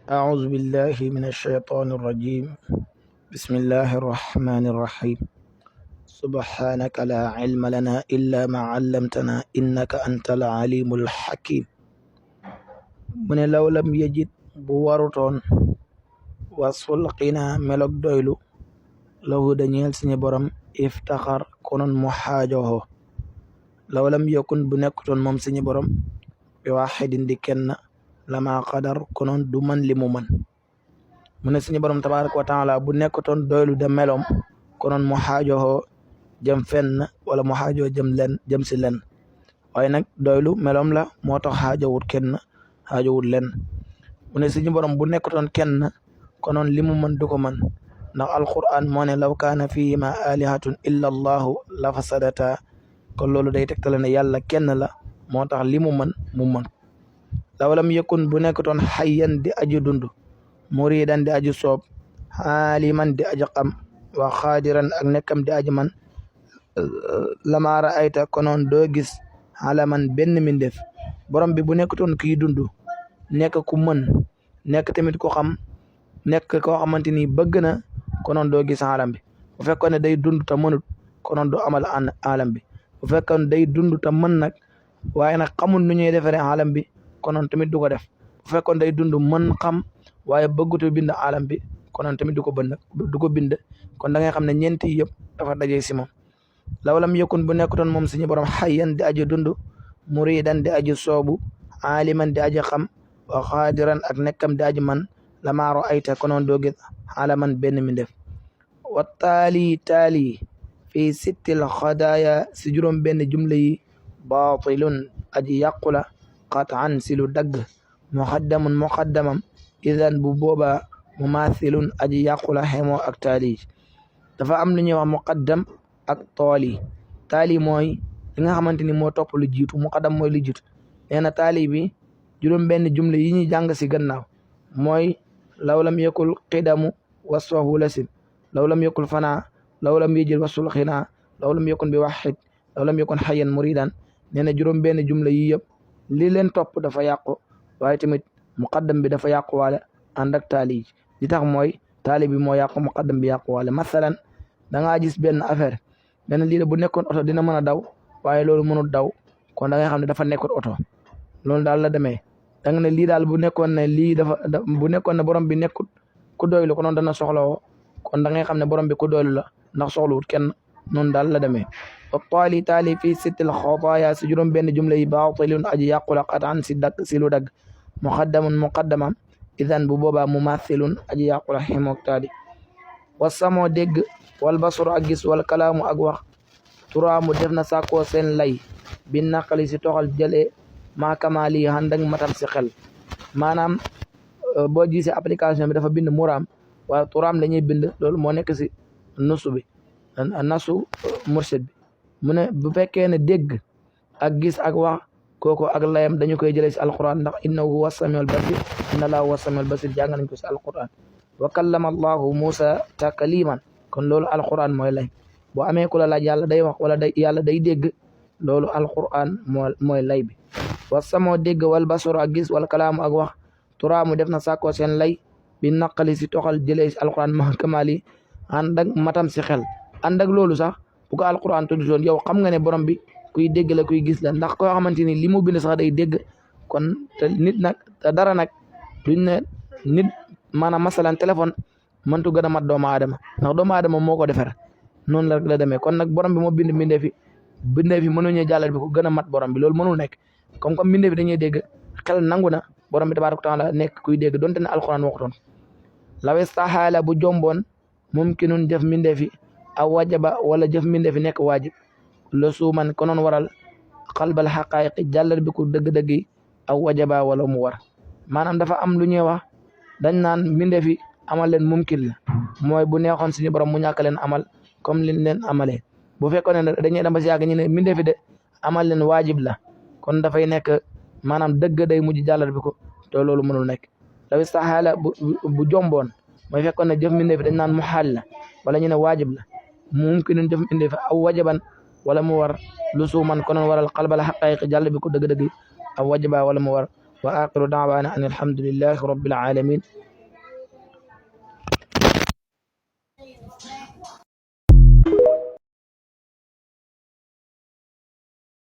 أعوذ بالله من الشيطان الرجيم. بسم الله الرحمن الرحيم. سبحانك لا علم لنا إلا ما علمتنا إنك أنت العليم الحكيم. من لو لم يجد بوارطون وصف القنا ملك دويلو لو دانيال سني برام افتخر كونون محاجوه لو لم يكن بنكتون مم سني برام بواحد دي كن lama qadar konon du man li mu man mu ne suñu borom tabaaraka wa taala bu nekkoon doylu de melom konon mu xaajoo jëm fenn wala mu xaajoo jëm si len waaye nag doylu melom la moo tax xaajowut kenn xaajowut len mu ne suñu borom bu nekkoon kenn konon li mu man du ko man ndax alquran moo ne law kaana fihima alihatun illa allahu la fasadata kon loolu day tegtale ne yàlla kenn la moo tax li mu man mu man law lam yakun bu nekkoon xayyan di aju dund muridan di aju soob xaaliman di aju xam wa xaadiran ak nekkam di aju man lama raayta konoon doo gis xalaman benn mindef borom bi bu nekkoon kii dund nekk ku mën nekk tamit ku xam nekk koo xamante ni bëgg na konoon doo gis alam bi bu fekkoon ne day dund te mënut konoon doo amal alam bi bu fekkoon day dund te mën nag waaye nag xamul nu ñuy defaree alam bi konoon tamit du ko def bu fekkoon day dund mën xam waaye bëggutu bind alam bi konoon tamit du ko bind kon da ngay xam ne ñeenti yëpp dafa daje si moom law lam yakun bu nekkutoon moom suñu borom xayyan di aju dund muridan di aju soobu aliman di aju xam wa xaadiran ak nekkam di aju man lama raayta konoon doo gis alaman benn mi def wa taali fi sittil xadaaya si juróom benn jumla yi baatilun aji yàqula qatan si lu dagg muqaddamam idan bu boobaa mumathilun aji yàqula xemoo ak taali dafa am lu ñuy wax muqaddam ak taali mooy li nga xamante ni moo topp lu jiitu muqaddam mooy lu jiitu nee na taali bi juróom benn jumla yi ñuy jàng si gannaaw mooy law lam yakul qidamu wasfahu lasim law lam yakul fana law lam yajil wasful xina law lam yakun bi waxid law lam yakun xayyan muridan nee na juróom benn jumla yi yëpp li leen topp dafa yàqu waaye tamit muqaddam bi dafa yàqu waale ànd ak taali li tax mooy taali bi moo yàqu muqaddam bi yàqu waale masalan da ngaa gis benn affaire benn lii bu nekkoon oto dina mën a daw waaye loolu mënul daw kon da ngay xam ne dafa nekkoon oto loolu daal la demee da nga ne lii daal bu nekkoon ne borom bi nekkut ku doylu ko noonu dana soxlawoo kon da ngay xam ne borom bi ku doylu la ndax soxlawut kenn noonu daal la demee taali fi sittil xataaya si juróom benn jumla yi baatilun aji yàqula qatan si lu dagg muqaddamam idan bu boobaa mumathilun aji yàqula ximook taali wasamoo dégg wal basru ak gis wal kalaamu ak wax turaamu def na sàkkoo seen lay bi naqali si toxal jëlee maa kamaali ànd ak matam si xel maanaam boo gisee application bi dafa bind muraam waaye turaam la ñuy bind loolu moo nekk si nasu mursid bi mu ne bu fekkee ne dégg ak gis ak wax kooku ak layam dañu koy jëlee si alquran ndax innahu huwa samiul basir inna allaha huwa samiul basir jàng nañ ko si alquran wa kallama allahu musa takaliman kon loolu alquran mooy lay boo amee ku la laaj yàlla day wax wala yàlla day dégg loolu alquran mooy lay bi wa samoo dégg wal basur ak gis wal kalaamu ak wax turaamu def na sàkkoo seen lay bi naqali si toxal jëlee si alquran ma kamali ànd ak matam si xel ànd ak loolu sax bu ko alquran tuddutoon yow xam nga ne borom bi kuy dégg la kuy gis la ndax koo xamante ni li mu bind sax day dégg kon te nit nag te dara nag duñ ne nit maanaam masalan téléphone mëntu gën a mat doomu aadama ndax doomu aadama moo ko defar noonu la demee kon nag borom bi moo bind mbindee fi mënuñu jàllale bi ko gën a mat borom bi loolu mënul nekk comme mbindee fi dañuy dégg xel nangu na borom bi tabaaraka taala nekk kuy dégg donte ne alquran waxutoon law istahaala bu jomboon mumkinun jëf mbindee fi aw wajaba wala jëf mbindee fi nekk waajib la suuman konoon waral xalbal xaqaayiqi jàllar bi ko dëgg-dëgg yi aw wajaba wala mu war maanaam dafa am lu ñuy wax dañ naan mbindee fi amal leen mumkin la mooy bu neexoon suñu borom mu ñàkk leen amal comme liñ leen amalee bu fekkoon ne dañuy dem ba si yàgg ñu ne mbindee fi de amal leen waajib la kon dafay nekk maanaam dëgg day mujj jàllar bi ko te loolu mënul nekk law istahaala bu jomboon mooy fekkoon ne jëf mbindee fi dañ naan mu xaal la wala ñu ne waajib la mumkinun jëf mbindee fi aw wajaban wala mu war lu suuman konoon waral xalbal xaqaayiq jàll bi ko dëgg-dëgg aw wajaba wala mu war wa axiru daawaana an alhamdulillahi rabbil alamin